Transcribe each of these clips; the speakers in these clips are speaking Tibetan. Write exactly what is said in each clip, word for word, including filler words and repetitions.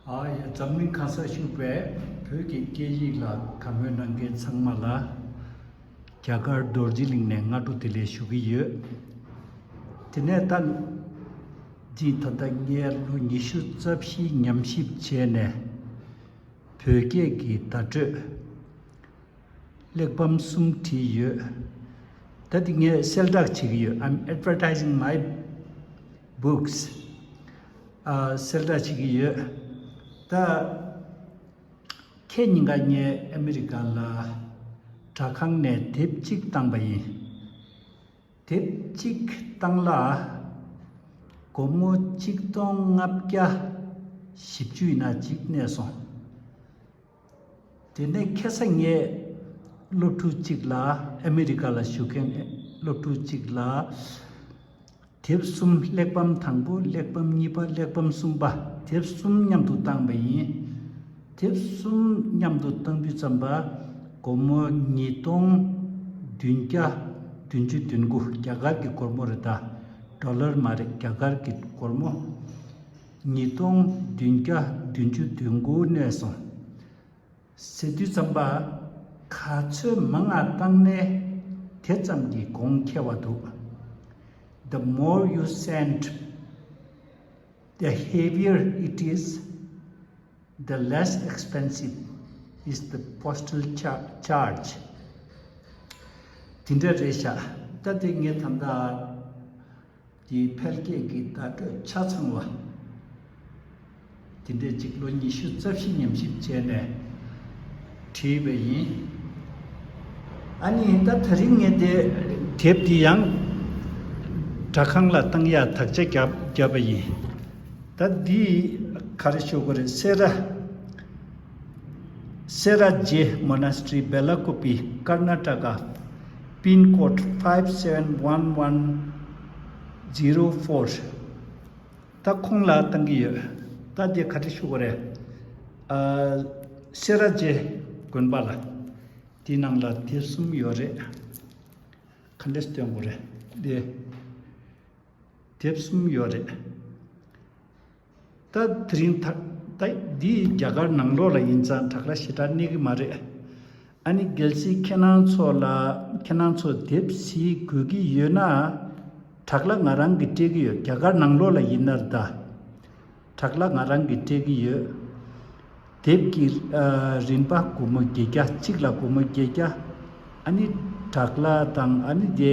ཨ་ཡ། འཛམ་གླིང་གང་སར་བཞུགས་པའི་བོད་ཀྱི་སྐད་ཡིག་ལ་དགའ་མོས་གནང་མཁན་ཚང་མ་ལ་རྒྱ་གར་རྡོ་རྗེ་གླིང་ནས་སྔ་དྲོ་བདེ་ལེགས་ཞུ་གི་ཡོད། དེ་ནས་ད་འདི་ད་ལྟ་ངས་ལོ་ཉི་ཤུ་རྩ་བཞི་ཉམས་ཞིབ་བྱས་ནས་བོད་སྐད་ཀྱི་བརྡ་སྤྲོད་གླེགས་བམ་གསུམ་བྲིས་ཡོད། ད་འདི་ངས་གསལ་བསྒྲགས་བྱེད་ཀྱི་ཡོད། I'm advertising my books. ཨ། གསལ་བསྒྲགས་བྱེད་ཀྱི་ཡོད། ད་ཁྱེད་ཉིན་ཀ་ངས་ཨ་མི་རི་ཀ་ལ་དྲ་ཁང་ནས་དེབ་གཅིག་བཏང་པ་ཡིན། དེབ་གཅིག་བཏང་ལ་སྒོར་མོ་གཅིག་སྟོང་ལྔ་བརྒྱ་བཞི་བཅུ་ཡིན་ན་གཅིག་གནས་སོང་། དེ་ནས་ཁ་སང་ངས་སློབ་ཕྲུག་ཅིག་ལ། ཨ་མི་རི་ཀ་ལ་བཞུགས་མཁན་སློབ་ཕྲུག་ཅིག་ལ་དེབ་གསུམ། གླེགས་བམ་དང་པོ། གླེགས་བམ་གཉིས་པ། གླེགས་བམ་གསུམ་པ། དེབ་གསུམ་མཉམ་དུ་བཏང་པ་ཡིན། དེབ་གསུམ་མཉམ་དུ་བཏང་དུས་ཙམ་པ་སྒོར་མོ་ཉིས་སྟོང་བདུན་བརྒྱ་བདུན་ཅུ་དོན་དགུ། རྒྱ་གར་གྱི་སྒོར་མོ་རེད་ད། ཌོ་ལར་མ་རེད། རྒྱ་གར་གྱི་སྒོར་མོ་ཉིས་སྟོང་བདུན་བརྒྱ་བདུན་ཅུ་དོན་དགུ་གནས་སོང་། ཟེར་དུས་ཙམ་པ་ག་ཚོད་མང་ང་བཏང་ནའི་དེ་ཙམ་གྱིས་གོང་ཁེ་བ་འདུག The more you send, the heavier it is, the less expensive is the postal cha- charge. དེ་འདྲ་རེད་ཤག་ད་དེ་ངས་ད་ལྟ་དེའི་འཕེལ་རྒྱས་ཀྱི་བརྡ་སྤྲོད་ཆ་ཚང་བ་དེ་འདྲས་ཅིག་ལོ་ཉི་ཤུ་རྩ་བཞི་ཉམས་ཞིབ་བྱས་ནས་བྲིས་པ་ཡིན། ཨ་ནི་ད་དེ་རིང་ངས་དེ་དེབ་འདི་ཡང་དྲ་ཁང་ལ་བཏང་ཡག་དག་ཆ་བརྒྱབ་བརྒྱབ་པ་ཡིན། ད་འདི་ག་རེ་ཞུ་དགོས་རེད། སེ་ར་སེ་ར་ཇེ་Monastery, Bellakoppi, Karnataka, pin code five seven one one zero four. ད་ཁོང་ལ་བཏང་གི་ཡོད། ད་དེ་ག་རེ་ཞུ་དགོས་རེད། ཨ། སེ་ར་ཇེ་དགོན་པ་ལ་དེའི་ནང་ལ་དེབ་གསུམ་ཡོད་རེད། ག་འདྲས་སྟོན་དགོས་རེད་དེ། དེབ་གསུམ་ཡོད་རེད། ད་དེ་རིང་ད་ད་འདི་རྒྱ་གར་ནང་ལོགས་ལ་ཡིན་ཙང་དྲག་ལ་ཞེ་དྲག་གནས་ཀྱི་མ་རེད། ཨ་ནི་གལ་སྲིད་ཁྱེད་རང་ཚོ་ལ་ཁྱེད་རང་ཚོ་དེབ་གཟིགས་དགོས་ཀྱི་ཡོད་ན། དྲག་ལ་ང་རང་གིས་སྤྲད་ཀྱི་ཡོད། རྒྱ་གར་ནང་ལོགས་ལ་ཡིན་ན་ད། དྲག་ལ་ང་རང་གིས་སྤྲད་ཀྱི་ཡོད། དེབ་ཀྱི་ཨ་རིན་པ་སྒོར་མོ་བརྒྱད་བརྒྱ། གཅིག་ལ་སྒོར་མོ་བརྒྱད་བརྒྱ། ཨ་ནི་དྲག་ལ་དང་ཨ་ནི་དེ་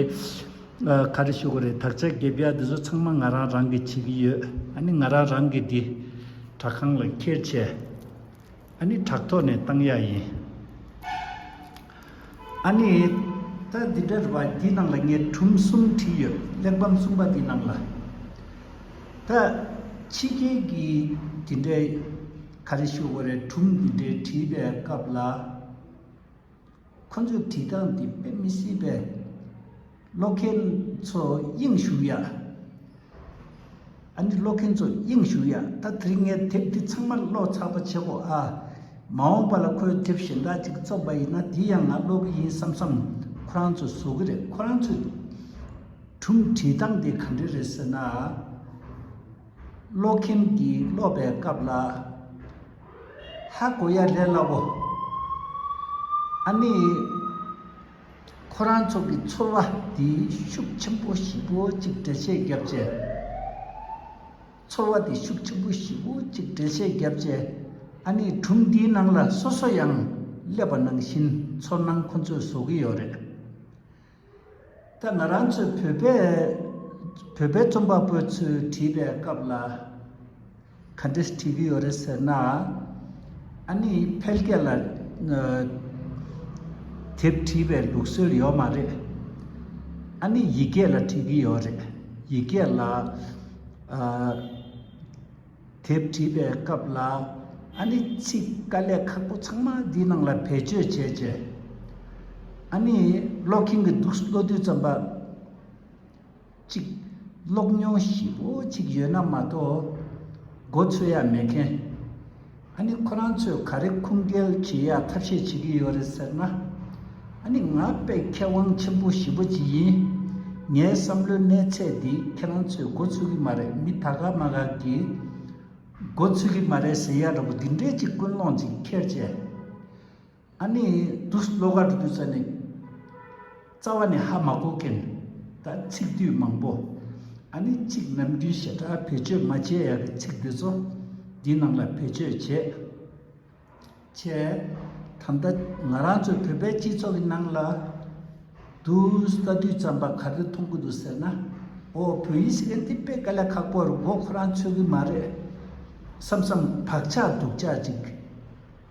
ཨ་ག་རེ་ཞུ་དགོས་རེད། དག་ཆ་རྒྱབ་ཡ་དེ་ཚོ་ཚང་མ་ང་རང་རང་གིས་བྱེད་ཀྱི་ཡོད། ཨ་ནི་ང་རང་རང་གིས་དེ་དྲ་ཁང་ལ་འཁྱེར་བྱས། ཨ་ནི་དྲ་ཐོག་ནས་བཏང་ཡ་ཡིན། ཨ་ནི་ད་འདི་འདྲ་རེད་པ། འདི་ནང་ལ་ངས་སྒྲུང་གསུམ་བྲིས་ཡོད། གླེགས་བམ་གསུམ་པ་འདི་ནང་ལ། ད་ཕྱི་རྒྱལ་གྱི་འདི་འདྲའི་ག་རེ་ཞུ་དགོས་རེད། སྒྲུང་འདི་འདྲའི་བྲིས་པའི་སྐབས་ལ། ཁོ་ཚོའི་བྲིས་སྟངས་འདི་དཔེ་མི་སྲིད་པས། ཀློག་མཁན་ཚོ་དབྱིངས་ཞུགས་ཡ། ཨ་ནི་ཀློག་མཁན་ཚོ་དབྱིངས་ཞུགས་ཡ། ད་དེ་རིང་ངས་དེབ་འདི་ཚང་མ་ཀློག་ཚར་བ་བྱེད་དགོས་ཨ། མ་འོངས་པ་ལ་ཁོས་དེབ་གཞན་དག་ཅིག་བཙོངས་པ་ཡིན་ན་འདི་ཡང་ང་ཀློག་གི་ཡིན་བསམ་བསམ་ཁོ་རང་ཚོས་བཟོ་གི་རེད། ཁོ་རང་ཚོས་སྒྲུང་བྲིས་སྟངས་འདི་ག་འདྲ་རེད་ཟེར་ན། ཀློག་མཁན་གྱིས་ཀློག་པའི་སྐབས་ལ་ཧ་གོ་ཡ་ལས་སླ་བོ། ཨ་ནི་ཁོ་རང་ཚོ་གི་ཚོར་བ་འདི་ཤུགས་ཆེན་པོ་ཞེ་པོ་ཅིག་འགྲེལ་བཤད་བརྒྱབ་བྱས། ཚོར་བ་འདི་ཤུགས་ཆེན་པོ་ཞེ་པོ་ཅིག་འགྲེལ་བཤད་བརྒྱབ་བྱས། ཨ་ནི་སྒྲུང་འདིའི་ནང་ལ་སོ་སོ་ཡང་སླེབས་པ་ནང་བཞིན་ཚོར་སྣང་ཁོ་ཚོས་བཟོ་གི་ཡོད་རེད། ད་ང་རང་ཚོས་བོད་པའི་བོད་པའི་རྩོམ་པ་པོ་ཚོས་བྲིས་པའི་སྐབས་ལ་ག་འདྲས་བྲིས་ཀྱི་ཡོད་རེད་ཟེར་ན། ཨ་ནི་ཕལ་སྐད་ལ་ཨ་དེབ་བྲིས་པའི་ལུགས་སྲོལ་ཡོད་མ་རེད། ཨ་ནི་ཡིག་སྐད་ལ་བྲིས་ཀྱི་ཡོད་རེད། ཡིག་སྐད་ལ་ཨ། དེབ་བྲིས་པའི་སྐབས་ལ་ཨ་ནི་ཚིག་དཀའ་ལས་ཁག་པོ་ཚང་མ་འདིའི་ནང་ལ་བེད་སྤྱོད་བྱས་བྱས། ཨ་ནི་ཀློག་མཁན་གྱི་འདུག་ཀློག་དུས་ཙམ་པ་གཅིག་ཀློག་མྱོང་ཞེ་པོ་གཅིག་ཡོད་ན་མ་གཏོགས་མགོ་ཚོད་ཡ་མེད་མཁན། ཨ་ནི་ཁོ་རང་ཚོས་ག་རེ་ཁུངས་སྐྱེལ་བྱེད་ཡ་ཐབས་ཤེས་བྱེད་ཀྱི་ཡོད་རེད་ཟེར་ན། ཨ་ནི་ང་དཔེ་མཁས་དབང་ཆེན་པོ་ཞེ་པོ་ཅིག་ཡིན། ངའི་བསམ་བློའི་གནས་ཚད་འདི་ཁྱེད་རང་ཚོས་མགོ་ཚོད་ཀྱི་མ་རེད། མི་ད་ག་མ་ག་གིས་ མགོ་ཚོད་ཀྱི་མ་རེད་ཟེར་ཡ་འདྲ་པོ་འདི་འདྲའི་ཅིག་ཀུན་སློང་ཅིག་འཁྱེར་བྱས། ཨ་ནི་དུ་བློ་དགའ་འགྲོ་དུས་ཙ་ནས་རྩ་བ་ནས་ཧ་མ་གོ་མཁན། ད་ཚིག་སྡུད་མང་པོ། ཨ་ནི་གཅིག་ནམ་རྒྱུན་ཞེ་དྲག་བེད་སྤྱོད་མ་བྱས་ཡག་གི་ཚིག་འདི་ཚོ་འདི་ནང་ལ་བེད་སྤྱོད་བྱས། བྱས། ད་ལྟ་ང་རང་ཚོའི་བོད་པའི་སྤྱི་ཚོགས་ཀྱི་ནང་ལ་དུ་ལྟ་དུས་ཙམ་པ་ག་རེ་མཐོང་གི་འདུག་ཟེར་ན། ཨོ་བོད་ཡིག་ཟེར་མཁན་འདི་དཔེ་དཀའ་ལས་ཁག་པོ་རུ་མགོ་ཁོ་རང་ཚོད་ཀྱི་མ་རེད། བསམ་བསམ་བག་ཆགས་སྡུག་ཅག་ཅིག་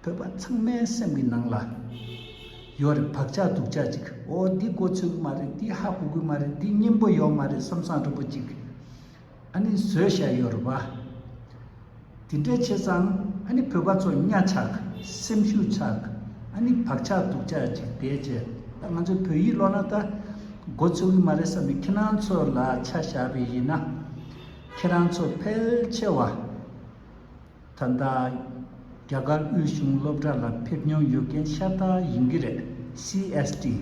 བོད་པ་ཚང་མའི་སེམས་ཀྱི་ནང་ལ་ཡོད་རེད། བག་ཆགས་སྡུག་ཅག་ཅིག་ཨོ་འདི་མགོ་ཚོད་ཀྱི་མ་རེད། འདི་ཧ་གོ་གི་མ་རེད། འདི་སྙན་པོ་ཡོད་མ་རེད་བསམ་བསམ་འདྲ་པོ་ཅིག་ཨ་ནི་བཟོས་བཞག་ཡོད་རེད་པ། དེ་འདྲའི་བྱས་ཙང་ཨ་ནི་བོད་པ་ཚོ་གཉའ་ཆག་སེམས་ཤུགས་ཆག་ཨ་ནི་བག་ཆགས་སྡུག་ཅག་ཅིག་བསྡད་བྱས། ད་ང་ཚོ་བོད་ཡིག་ཀློག་ན་ད་མགོ་ཚོད་ཀྱི་མ་རེད་བསམ་ནས་ཁྱེད་རང་ཚོ་ལ་ཆ་བཞག་པ་ཡིན་ན། ཁྱེད་རང་ཚོ་ཕལ་ཆེ་བ་ད་ལྟ་རྒྱ་གར་དབུས་གཞུང་སློབ་གྲྭ་ལ་ཕེབས་མྱོང་ཡོད་མཁན་ཤ་སྟག་ཡིན་གྱི་རེད། སི་ཨེས་ཊི།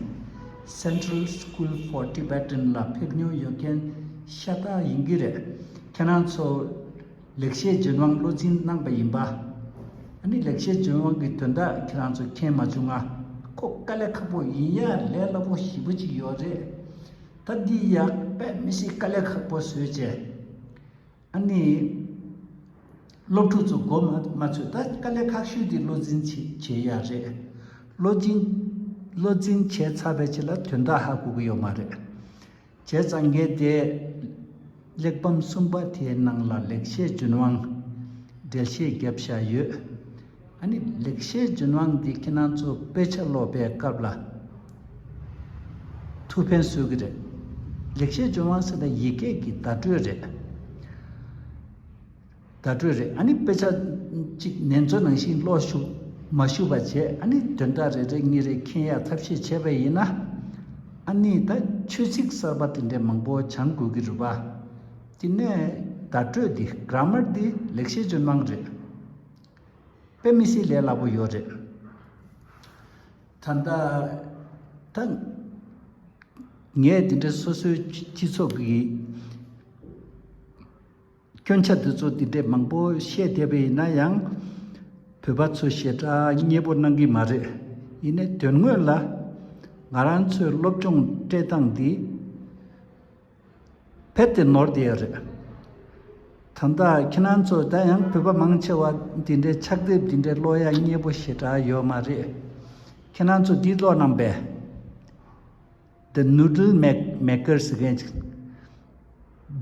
Central School for Tibetan ལ་ཕེབས་མྱོང་ཡོད་མཁན་ཤ་སྟག་ཡིན་གྱི་རེད། ཁྱེད་རང་ཚོ་ལེགས་བཤད་ལྗོན་དབང་བློ་འཛིན་གནང་པ་ཡིན་པ། ཨ་ནི་ལེགས་བཤད་ལྗོན་དབང་གི་དོན་དག་ཁྱེད་རང་ཚོ་མཁྱེན་མ་བྱུང་ང་། ཁོ་དཀའ་ལས་ཁག་པོ་ཡིན་ཡ་ལས་སླ་པོ་ཞེ་པོ་ཅིག་ཡོད་རེད། ད་འདི་ཡག་པས་མི་སྲིད་དཀའ་ལས་ཁག་པོ་བཟོས་བྱས། ཨ་ནི། སློབ་ཕྲུག་ཚོ་མགོ་མ་མ་ཚོས་ད་དཀའ་ལས་ཁག་ཤོས་དེ་བློ་འཛིན་བྱེད་བྱེད་ཡ་རེད། བློ་འཛིན། བློ་འཛིན་བྱས་ཚར་བའི་རྗེས་ལ་དོན་དག་ཧ་གོ་གི་ཡོད་མ་རེད། བྱས་ཙང་ངས་དེ་གླེགས་བམ་གསུམ་པ་དེའི་ནང་ལ་ལེགས་བཤད་ལྗོན་དབང་འགྲེལ་བཤད་བརྒྱབ་བཞག་ཡོད། ཨ་ནི་ལེགས་བཤད་ལྗོན་དབང་འདི་ཁྱེད་རང་ཚོ་དཔེ་ཆ་ཀློག་པའི་སྐབས་ལ་ཐུགས་ཕན་གསོས་ཀྱི་རེད། ལེགས་བཤད་ལྗོན་དབང་ཟེར་ན་ཡི་གེ་གི་བརྡ་སྤྲོད་རེད། བརྡ་སྤྲོད་རེད། ཨ་ནི་དཔེ་ཆ་གཅིག་ནན་ཚོ་ནང་བཞིན་ཀློག་ཤུགས་མ་ཤུགས་པ་བྱས། ཨ་ནི་དོན་དག་རེ་རེ་གཉིས་རེ་མཁྱེན་ཡག་ཐབས་ཤེས་བྱས་པ་ཡིན་ན། ཨ་ནི་ད་ཆོས་ཚིག་གསར་པ་དེ་འདྲའི་མང་པོ་སྦྱང་དགོས་ཀྱི་རེད་པ། དེ་ནས་བརྡ་སྤྲོད་འདི་གྷ་ར་མར་འདི་ལེགས་བཤད་ལྗོན་དབང་རེད། དཔེ་མི་སྲིད་ལས་སླ་པོ་ཡོད་རེད། ད་ལྟ་ད་ངས་དེ་འདྲ་སོ་སོའི་སྤྱི་ཚོགས་ཀྱི་སྐྱོན་ཆ་དེ་ཚོ་དེ་འདྲས་མང་པོ་བཤད་བསྡད་པ་ཡིན་ན་ཡང་། བོད་པ་ཚོ་ཞེ་དྲག་མཉེས་པོ་གནང་གི་མ་རེད། ཡིན་ནའི་དོན་དངོས་ལ་ང་རང་ཚོའི་སློབ་སྦྱོང་སྤྲད་སྟངས་འདི་རྦད་དེ་ནོར་བསྡད་ཡོད་རེད། ད་ལྟ་ཁྱེད་རང་ཚོ་ད་ཡང་བོད་པ་མང་ཆེ་བ་འདི་འདྲའི་ཕྱག་དེབ་འདི་འདྲའི་ཀློག་ཡ་མཉེས་པོ་ཞེ་དྲག་ཡོད་མ་རེད། ཁྱེད་རང་ཚོ་འདི་ཀློག་གནང་པས། The Noodle Mak- Maker ཟེར་མཁན་ཅིག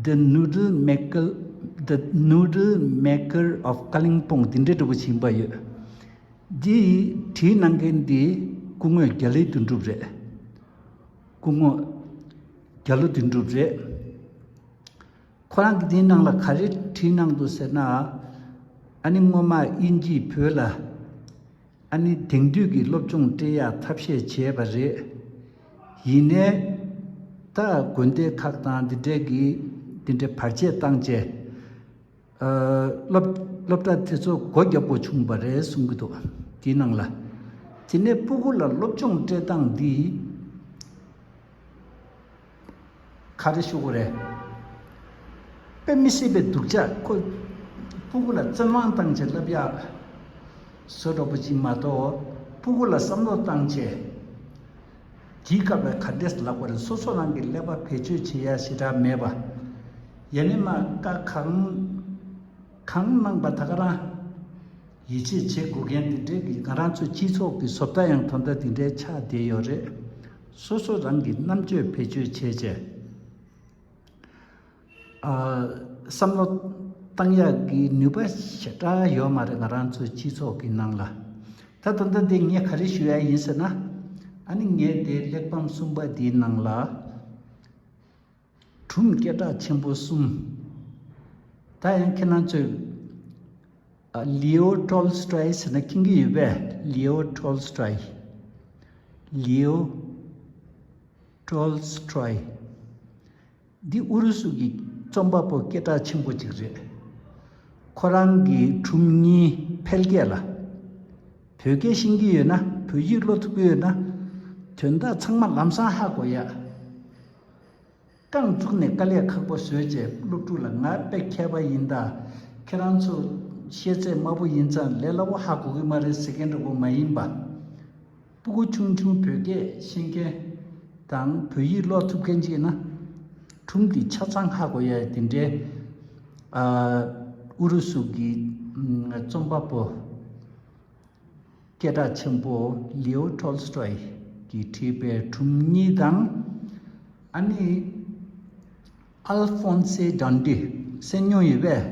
The Noodle Maker, The Noodle Maker of Kalimpong འདི་འདྲའི་འདྲ་པོ་ཞིག་ཡིན་པ་ཡོད། འདི་བྲིས་གནང་མཁན་འདི་སྐུ་ངོ་རྒྱ་ལོ་དོན་གྲུབ་རེད། སྐུ་ངོ་རྒྱ་ལོ་དོན་གྲུབ་རེད། ཁོ་རང་གིས་འདིའི་ནང་ལ་ག་རེ་བྲིས་གནང་འདུག་ཟེར་ན། ཨ་ནི་སྔོན་མ་དབྱིན་ཇིས་བོད་ལ་ཨ་ནི་དེང་དུས་ཀྱི་སློབ་སྦྱོང་སྤྲད་ཡག་ཐབས་ཤེས་བྱས་པ་རེད། ཡིན་ནའི་ད་དགོན་སྡེ་ཁག་དང་འདི་འདྲས་ཀྱིས་འདི་འདྲའི་བར་ཆད་བཏང་བྱས། ཨ། སློབ་སློབ་གྲྭ་དེ་ཚོ་སྒོ་རྒྱག་དགོས་བྱུང་བ་རེད་གསུང་གི་འདུག་དེའི་ནང་ལ། དེ་ནས་སྤུ་གུ་ལ་སློབ་སྦྱོང་སྤྲད་སྟངས་འདི་ག་རེ་ཞུ་དགོས་རེད། དཔེ་མི་སྲིད་པའི་སྡུག་ཅག་ཁོ་སྤུ་གུ་ལ་བཙན་དབང་བཏང་བྱས་བསླབ་ཡག་བཟོ་འདྲ་པོ་ཅིག་མ་གཏོགས། སྤུ་གུ་ལ་བསམ་བློ་བཏང་བྱས། དེའི་སྐབས་ལ་ག་འདྲས་ལབ་པ་རེད། སོ་སོ་རང་གི་ཀླད་པ་བེད་སྤྱོད་བྱེད་ཡ་ཞེ་དྲག་མེད་པ། ཡ་ནི་མ་ཀ་གང་གང་གནང་པ་ད་ག་རང་ཡིད་ཆེས་བྱེད་དགོས་མཁན་དེ་འདྲའི་གི་ང་རང་ཚོ་སྤྱི་ཚོགས་ཀྱི་བཟོ་ལྟ་ཡང་ད་ལྟ་དེ་འདྲའི་ཆགས་བསྡད་ཡོད་རེད། སོ་སོ་རང་གི་རྣམ་དཔྱོད་བེད་སྤྱོད་བྱས་བྱས། ཨ། བསམ་བློ་བཏང་ཡག་གི་ནུས་པ་ཞེ་དྲག་ཡོད་མ་རེད་ང་རང་ཚོའི་སྤྱི་ཚོགས་ཀྱི་ནང་ལ། ད་ད་ལྟ་འདི་ངས་ག་རེ་ཞུ་ཡ་ཡིན་ཟེར་ན། ཨ་ནི་ངས་དེ་གླེགས་བམ་གསུམ་པ་འདིའི་ནང་ལ་སྒྲུང་སྐད་གྲགས་ཆེན་པོ་གསུམ། ད་ཡང་ཁྱེད་རང་ཚོས་ཨ། ལིའོ་ཊོལ་སི་ཊོའི་ཟེར་ན་མཁྱེན་གྱི་ཡོད་པས། ལིའོ་ཊོལ་སི་ཊོའི། ལིའོ་ཊོལ་སི་ཊོའི། འདི་ཨུ་རུ་སུ་གི་རྩོམ་པ་པོ་སྐད་གྲགས་ཆེན་པོ་ཅིག་རེད། ཁོ་རང་གི་སྒྲུང་གཉིས་འཕེལ་རྒྱས་ལ། བོད་སྐད་ཤེས་ཀྱི་ཡོད་ན། བོད་ཡིག་ཀློག་ཐུབ་ཀྱི་ཡོད་ན། དོན་དག་ཚང་མ་ལམ་སང་ཧ་གོ་ཡ། རྐང་བཙུགས་ནས་དཀའ་ལས་ཁག་པོ་བཟོས་བྱས་སློབ་ཕྲུག་ལ་ང་དཔེ་མཁས་པ་ཡིན་ད། ཁྱེད་རང་ཚོ་ ཤེས་ཚད་དམའ་པོ་ཡིན་ཙང་ལས་སླ་པོ་ཧ་གོ་གི་མ་རེད་ཟེར་མཁན་འདྲ་པོ་མ་ཡིན་པ། སྤུ་གུ་ཆུང་ཆུང་བོད་སྐད་ཤེས་མཁན་དང་བོད་ཡིག་ཀློག་ཐུབ་མཁན་ཅིག་ཡིན་ན། སྒྲུང་འདི་ཆ་ཚང་ཧ་གོ་ཡ་དེ་འདྲའི། ཨ། ཨུ་རུ་སུ་གི་ཨམ་རྩོམ་པ་པོ་སྐད་གྲགས་ཆེན་པོ་ལིའོ་ཊོལ་སི་ཊོའི་གིས་བྲིས་པའི་སྒྲུང་གཉིས་དང་། ཨ་ནི། ཨལ་ཧྥོན་སེ་ཌན་ཏི་གསན་མྱོང་ཡོད་པས།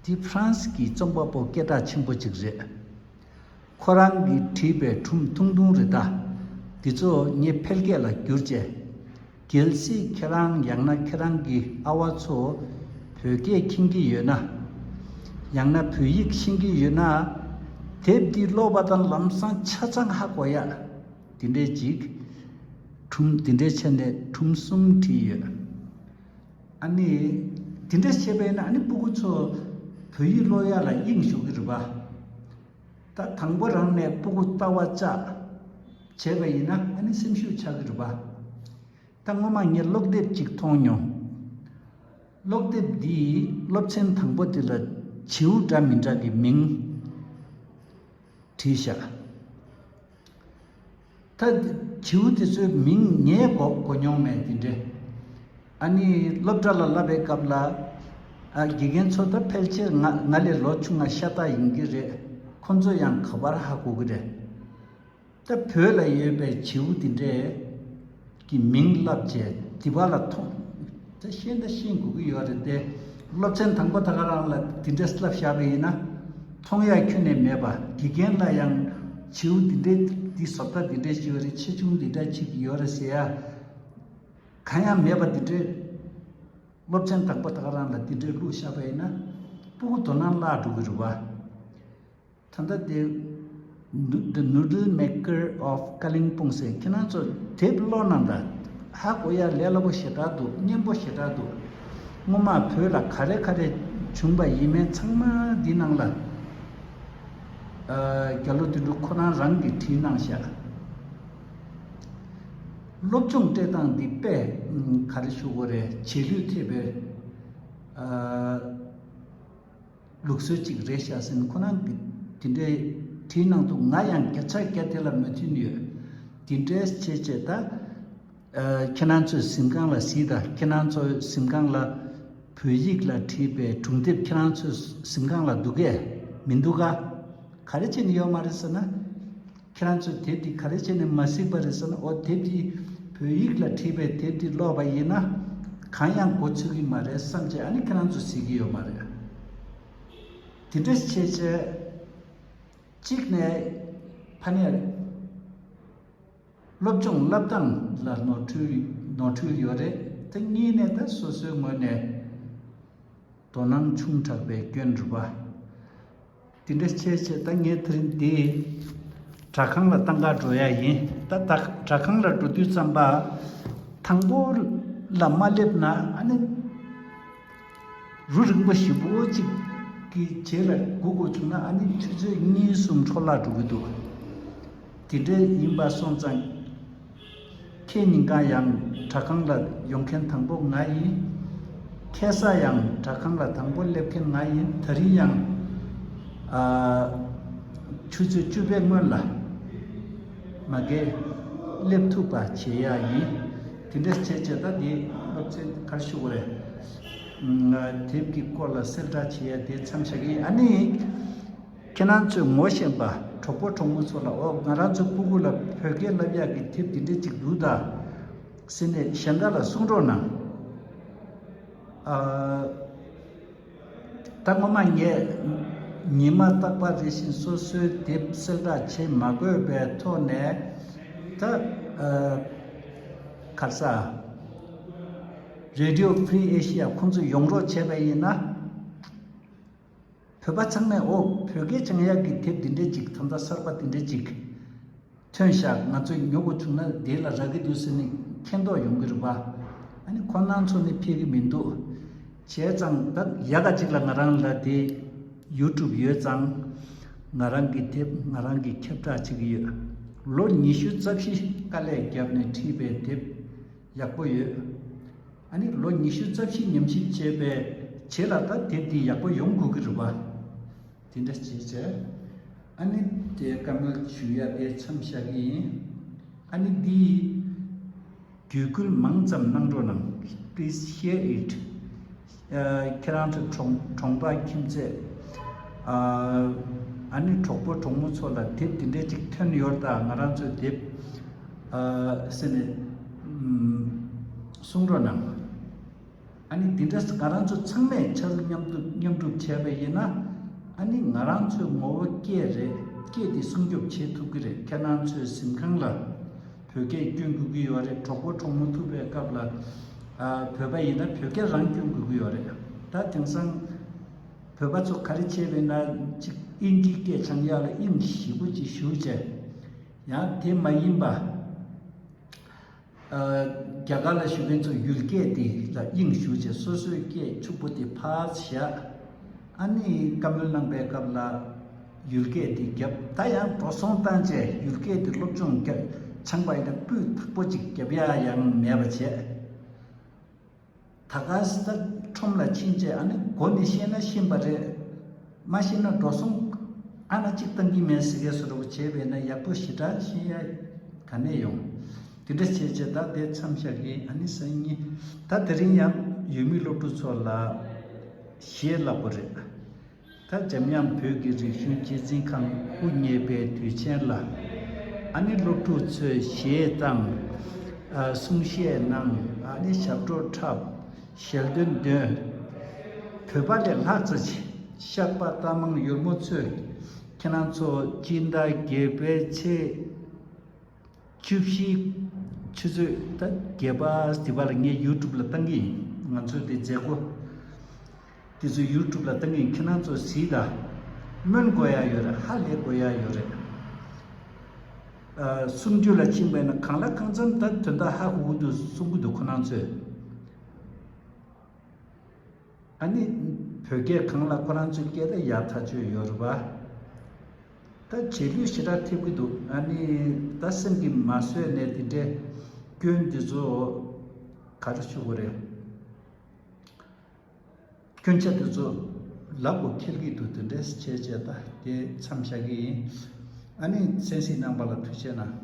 འདི་ཧྥ་རན་སི་གི་རྩོམ་པ་པོ་སྐད་གྲགས་ཆེན་པོ་ཅིག་རེད། ཁོ་རང་གིས་བྲིས་པའི་སྒྲུང་ཐུང་ཐུང་རེད་ད། འདི་ཚོ་ངས་ཕལ་སྐད་ལ་བསྒྱུར་བྱས། གལ་སྲིད་ཁྱེད་རང་ཡང་ན་ཁྱེད་རང་གི་ཨ་བ་ཚོ་བོད་སྐད་མཁྱེན་གྱི་ཡོད་ན། ཡང་ན་བོད་ཡིག་ཤེས་ཀྱི་ཡོད་ན། དེབ་འདི་ཀློག་པ་དང་ལམ་སང་ཆ་ཚང་ཧ་གོ་ཡ། དེ་འདྲས་ཅིག་སྒྲུང་དེ་འདྲས་བྱས་ནས་སྒྲུང་གསུམ་བྲིས་ཡོད། ཨ་ནི། དེ་འདྲས་བྱས་པས་ན་ཨ་ནི་སྤུ་གུ་ཚོ་བོད་ཡིག་ཀློག་ཡ་ལ་དབྱིངས་ཞུགས་ཀྱི་རེད་པ། ད་དང་པོ་རང་ནས་སྤུ་གུ་ལྟ་བ་བཅག་བྱས་པ་ཡིན་ན་ཨ་ནི་སེམས་ཤུགས་ཆག་གི་རེད་པ། ད་སྔོན་མ་ངས་ཀློག་དེབ་ཅིག་མཐོང་མྱོང་། ཀློག་དེབ་འདིའི་སློབ་ཚན་དང་པོ་དེ་ལ་བྱིའུ་འདྲ་མི་འདྲ་གི་མིང་བྲིས་བཞག་ད་བྱིའུ་དེ་ཚོའི་མིང་ངས་གོ་གོ་མྱོང་མེད་དེ་འདྲས། ཨ་ནི་སློབ་གྲྭ་ལ་བསླབ་པའི་སྐབས་ལ། ཨ། དགེ་རྒན་ཚོ་ད་ཕལ་ཆེར་ང་ང་ལས་ལོ་ཆུང་ང་ཤ་སྟག་ཡིན་གྱི་རེད། ཁོ་ཚོ་ཡང་ག་པར་ཧ་གོ་གི་རེད། ད་བོད་ལ་ཡོད་པའི་བྱིའུ་དེ་འདྲས་ཀྱི་མིང་བསླབ་བྱས་དེ་བ་ལ་མཐོང་། ད་ཤེས་ད་ཤེས་དགོས་ཀྱི་ཡོད་རེད་དེ། སློབ་ཚན་དང་པོ་ད་ག་རང་ལ་དེ་འདྲས་བསླབ་བཞག་པ་ཡིན་ན། མཐོང་ཡ་ཁྱོན་ནས་མེད་པ། དགེ་རྒན་ལ་ཡང་བྱིའུ་འདི་འདྲས་འདི་བཟོ་ལྟ་འདི་འདྲས་ཞིག་ཡོད་རེད། ཆེ་ཆུང་འདི་འདྲ་ཅིག་ཡོད་རེད་ཟེར་ཡ་གང་ཡང་མེད་པ་འདི་འདྲས། སློབ་ཚན་དང་པོ་ད་ག་རང་ལ་འདི་འདྲས་བླུགས་བཞག་པ་ཡིན་ན། སྤུ་གུ་དོ་སྣང་བརླག་འགྲོ་གི་རེད་པ། ད་ལྟ་དེ། The Noodle Maker of Kalimpong ཟེར། ཁྱེད་རང་ཚོ་དེབ་ཀློག་གནང་དང་། ཧ་གོ་ཡ་ལས་སླ་པོ་ཞེ་དྲག་འདུག་སྙན་པོ་ཞེ་དྲག་འདུག་སྔོན་མ་བོད་ལ་ག་རེ་ག་རེ་བྱུང་པ་ཡིན་མིན་ཚང་མ་འདི་ནང་ལ། ཨ། རྒྱ་ལོ་དོན་གྲུབ་ཁོ་རང་རང་གིས་བྲིས་གནང་བཞག་སློབ་སྦྱོང་སྤྲད་སྟངས་འདི་དཔེ། ཨ། ག་རེ་ཞུ་དགོས་རེད། རྗེས་ལུས་ཐེབས་པའི། ཨ། ལུགས་སྲོལ་ཅིག་རེད་ཤག་ཟེར་ནས་ཁོ་རང་གིས་དེ་འདྲའི་བྲིས་གནང་འདུག་ང་ཡང་བརྒྱ་ཆ་བརྒྱ་དེ་ལ་མོས་མཐུན་ཡོད། དེ་འདྲའི་བྱས་བྱས་ད། ཨ། ཁྱེད་རང་ཚོས་གཟིམ་ཁང་ལ་གཟིགས་དང་། ཁྱེད་རང་ཚོའི་གཟིམ་ཁང་ལ་བོད་ཡིག་ལ་བྲིས་པའི་སྒྲུང་དེབ་ཁྱེད་རང་ཚོའི་གཟིམ་ཁང་ལ་འདུག་གས་མི་འདུག་ག་ག་རེ་བྱས་ནས་ཡོད་མ་རེད་ཟེར་ན། ཁྱེད་རང་ཚོས་དེབ་འདི་ག་རེ་བྱས་ནས་མ་གཟིགས་པ་རེད་ཟེར་ན། འོ། དེབ་འདི་བོད་ཡིག་ལ་བྲིས་པའི་དེབ་འདི་ཀློག་པ་ཡིན་ན་གང་ཡང་མགོ་ཚོད་ཀྱི་མ་རེད་བསམ་བྱས་ཨ་ནི་ཁྱེད་རང་ཚོ་གཟིགས་ཀྱི་ཡོད་མ་རེད། དེ་འདྲ་བྱས་བྱས་གཅིག་ནས་ཕ་ནས་སློབ་སྦྱོང་བསླབ་སྟངས་ལ་ནོར་འཁྲུལ་ནོར་འཁྲུལ་ཡོད་རེད། དེ་གཉིས་ནས་ད་སོ་སོའི་ངོས་ནས་དོ་སྣང་ཆུང་དྲགས་པའི་སྐྱོན་རེད་པ། དེ་འདྲ་བྱས་བྱས་ད་ངས་དེ་རིང་འདི་དྲ་ཁང་ལ་བཏང་ག་འགྲོ་ཡ་ཡིན། ད་ད་དྲ་ཁང་ལ་འགྲོ་དུས་ཙམ་པ་དང་པོ་ལ་མ་སླེབས་ན་ཨ་ནི་རུ་རིང་པོ་ཞེ་པོ་ཅིག་གི་རྗེས་ལ་སྒུག་དགོས་བྱུང་ན་ཨ་ནི་ཆུ་ཚོད་གཉིས་གསུམ་འཕྲོ་བརླག་འགྲོ་གི་འདུག་དེ་འདྲ་ཡིན་པ་སོང་ཙང་། ཁྱེད་ཉིན་གང་ཡང་དྲ་ཁང་ལ་ཡོང་མཁན་དང་པོ་ང་ཡིན། ཁ་སང་ཡང་དྲ་ཁང་ལ་དང་པོ་སླེབས་མཁན་ང་ཡིན། དེ་རིང་ཡང་། ཨ། ཆུ་ཚོད་བཅུ་པའི་སྔོན་ལ་མ་གི་སླེབས་ཐུབ་པ་བྱེད་ཡ་ཡིན། དེ་འདྲ་བྱས་བྱས་ད་འདི་སློབ་ཚན་ག་རེ་ཞུ་དགོས་རེད། ཨ། དེབ་ཀྱི་སྐོར་ལ་གསལ་བསྒྲགས་བྱེད་ཡ་དེ་མཚམས་བཞག་གི་ཡིན། ཨ་ནི། ཁྱེད་རང་ཚོས་ངོ་ཤེས་པ་གྲོགས་པོ་གྲོགས་མོ་ཚོ་ལ། འོ། ང་རང་ཚོ་སྤུ་གུ་ལ་བོད་སྐད་བསླབ་ཡག་གི་དེབ་འདི་འདྲ་ཅིག་འདུག་ད་ཟེར་ནས་གཞན་དག་ལ་གསུང་རོགས་གནང་། ཨ། ད་སྔོན་མ་ངས་ཉི་མ་རྟག་པར་རེ་བཞིན་སོ་སོའི་དེབ་གསལ་བསྒྲགས་བྱེད་མ་དགོས་པའི་ཐོག་ནས་ད། ཨ། ག་རེ་ཟ། Radio Free Asia ཁོང་ཚོ་ཡོང་རོགས་བྱས་པ་ཡིན་ན། བོད་པ་ཚང་མས། འོ། བོད་སྐད་སྦྱང་ཡག་གི་དེབ་འདི་འདྲས་ཅིག་ད་ལྟ་གསར་པ་འདི་འདྲས་ཅིག་ཐོན་ཤག་ང་ཚོས་ཉོ་དགོས་བྱུང་ན་དེ་ལ་རག་གི་འདུག་ཟེར་ནས་མཁྱེན་རྟོགས་ཡོང་གི་རེད་པ། ཨ་ནི་ཁོང་རྣམ་ཚོ་ནི་ཕེབས་ཀྱི་མི་འདུག་བྱས་ཙང་ད་ཡག་ག་ཅིག་ལ་ང་རང་ལ་དེ་YouTube ཡོད་ཙང་། ང་རང་གི་དེབ་ང་རང་གིས་ཁྱབ་བསྒྲགས་བྱེད་ཀྱི་ཡོད། ལོ་ཉི་ཤུ་རྩ་བཞི་དཀའ་ལས་བརྒྱབ་ནས་བྲིས་པའི་དེབ་ཡག་པོ་ཡོད། ཨ་ནི་ལོ་ཉི་ཤུ་རྩ་བཞི་ཉམས་ཞིབ་བྱས་པའི་ བྱེད་ལ་ད་དེབ་འདི་ཡག་པོ་ཡོང་དགོས་ཀྱི་རེད་པ། དེ་འདྲ་བྱས་བྱས། ཨ་ནི་དེ་བཀའ་མོལ་ཞུ་ཡ་དེ་མཚམས་བཞག་གི་ཡིན། ཨ་ནི་འདི་བརྒྱུད་སྐུལ་མང་ཙམ་གནང་རོགས་གནང་། Please share it. ཨ། ཁྱེད་རང་ཚོའི་གྲོང་གྲོང་པ་ཁྱིམ་མཚེས། ཨ། ཨ་ནི་གྲོགས་པོ་གྲོགས་མོ་ཚོ་ལ་དེབ་འདི་འདྲས་ཅིག་ཐོན་ཡོད་ད། ང་རང་ཚོའི་དེབ། ཨ། ཟེར་ནས་གསུང་རོགས་གནང་། ཨ་ནི་འདི་འདྲ་ང་རང་ཚོ་ཚང་མས་ཕྱར་མཉམ་སྒྲུབ་མཉམ་སྒྲུབ་བྱས་པ་ཡིན་ན། ཨ་ནི་ང་རང་ཚོའི་ངོ་བོ་སྐད་རེད། སྐད་དེ་སྲུང་སྐྱོབ་བྱེད་ཐུབ་ཀྱི་རེད། ཁྱེད་རང་ཚོའི་གཟིམ་ཁང་ལ་བོད་སྐད་སྐྱོན་དགོས་ཀྱི་ཡོད་རེད། གྲོགས་པོ་གྲོགས་མོ་ཐུག་པའི་སྐབས་ལ། ཨ། བོད་པ་ཡིན་ན་བོད་སྐད་རང་སྐྱོན་དགོས་ཀྱི་ཡོད་རེད། ད་དེང་སང་བོད་པ་ཚོ་ག་རེ་བྱས་པ་ཡིན་ན། གཅིག་དབྱིན་ཇིའི་སྐད་སྦྱང་ཡག་ལ་དབྱིངས་ཞེ་པོ་ཅིག་ཞུགས་བྱས། ཡང་དེ་མ་ཡིན་པ། ཨ། རྒྱ་གར་ལ་བཞུགས་མཁན་ཚོ་ཡུལ་སྐད་དེ་ལ་དབྱིངས་ཞུགས་བྱས། སོ་སོའི་སྐད་ཕྱུག་པོ་དེ་ཕར་བཞག། ཨ་ནི་བཀའ་མོལ་གནང་པའི་སྐབས་ལ་ཡུལ་སྐད་དེ་བརྒྱབ། ད་ཡང་འགྲོ་སོང་བཏང་བྱས་ཡུལ་སྐད་དེ་སློབ་སྦྱོང་བརྒྱབ། སྦྱངས་པ་ཡིན་ན་སྤུས་དག་པོ་ཅིག་བརྒྱབ་ཡ་ཡང་མེད་པ་བྱས། ད་ག་ས་ད་ཁྲོམ་ལ་ཕྱིན་བྱས། ཨ་ནི་གོ་ནས་ཤེས་ན་ཤེས་པ་རེད། མ་ཤེས་ན་འགྲོ་སོང་ཨ་ན་གཅིག་བཏང་གི་མེད་ཟེར་མཁན་བཟོ་འདྲ་པོ་བྱས་པས་ན། ཡག་པོ་ཞེ་དྲག་ཤེས་ཡ་ག་ནས་ཡོང་། དེ་འདྲ་བྱས་བྱས་ད་དེ་མཚམས་བཞག་གི་ཡིན། ཨ་ནི་སང་ཉིན་ད་དེ་རིང་ཡང་ཡུལ་མི་སློབ་ཕྲུག་ཚོ་ལ་གཞས་བསླབ་པ་རེད། ད་འཇམ་དབྱངས་བོད་ཀྱི་རིག་གཞུང་གཅེས་འཛིན་ཁང་དབུ་བརྙེས་པའི་དུས་ཆེན་ལ། ཨ་ནི་སློབ་ཕྲུག་ཚོས་གཞས་བཏང་། ཨ། གསུང་བཤད་གནང་། ཨ་ནི་ཞབས་བྲོ་འཁྲབ། ཞལ་འདོན་འདོན། བོད་པ་ལས་ལྷག་ཙམ་བྱས། གཤགས་པ་རྟ་མང་ཡོལ་མོ་ཚོས་ཁྱེད་རང་ཚོ་སྤྱི་ཟླ་བརྒྱད་པའི་ཚེས་བཅུ་བཞི་ཆུ་ཚོད་ད་བརྒྱད་པ་དེ་པ་ལ་ངས་ཡུ་ཊུབ་ལ་བཏང་གི་ཡིན། ང་ཚོའི་དེ་མཛད་སྒོ་དེ་ཚོ་ཡུ་ཊུབ་ལ་བཏང་གི་ཡིན། ཁྱེད་རང་ཚོ་གཟིགས་དང་། སྨོན་དགོས་ཡ་ཡོད་རེད། ཧ་ལས་དགོས་ཡ་ཡོད་རེད། ཨ། གསུང་ཆོས་ལ་ཕྱིན་པ་ཡིན་ན་གང་ལ་གང་འཚམ་ད་དོན་དག་ཧ་གོ་གི་འདུག་གསུང་གི་འདུག་ཁོ་རང་ཚོས། ཨ་ནི་བོད་སྐད་སྒང་ལ་ཁོ་རང་ཚོའི་སྐད་ད་ཡག་ཐག་ཆོད་ཡོད་རེད་པ། ད་རྗེས་ལུས་ཞེ་དྲག་ཐེབས་ཀྱི་འདུག། ཨ་ནི་ད་སེམས་ཀྱིས་མ་བཟོད་ནས་དེ་འདྲའི་སྐྱོན་འདི་ཚོ་ག་རེ་ཞུ་དགོས་རེད། སྐྱོན་ཆ་དེ་ཚོ་ལབ་དགོས་འཁེལ་གྱི་འདུག། དེ་འདྲས་བྱས་བྱས་ད་དེ་མཚམས་བཞག་གི་ཡིན། ཨ་ནི་གསན་གཟིགས་གནང་བ་ལ་ཐུགས་རྗེ་གནང་།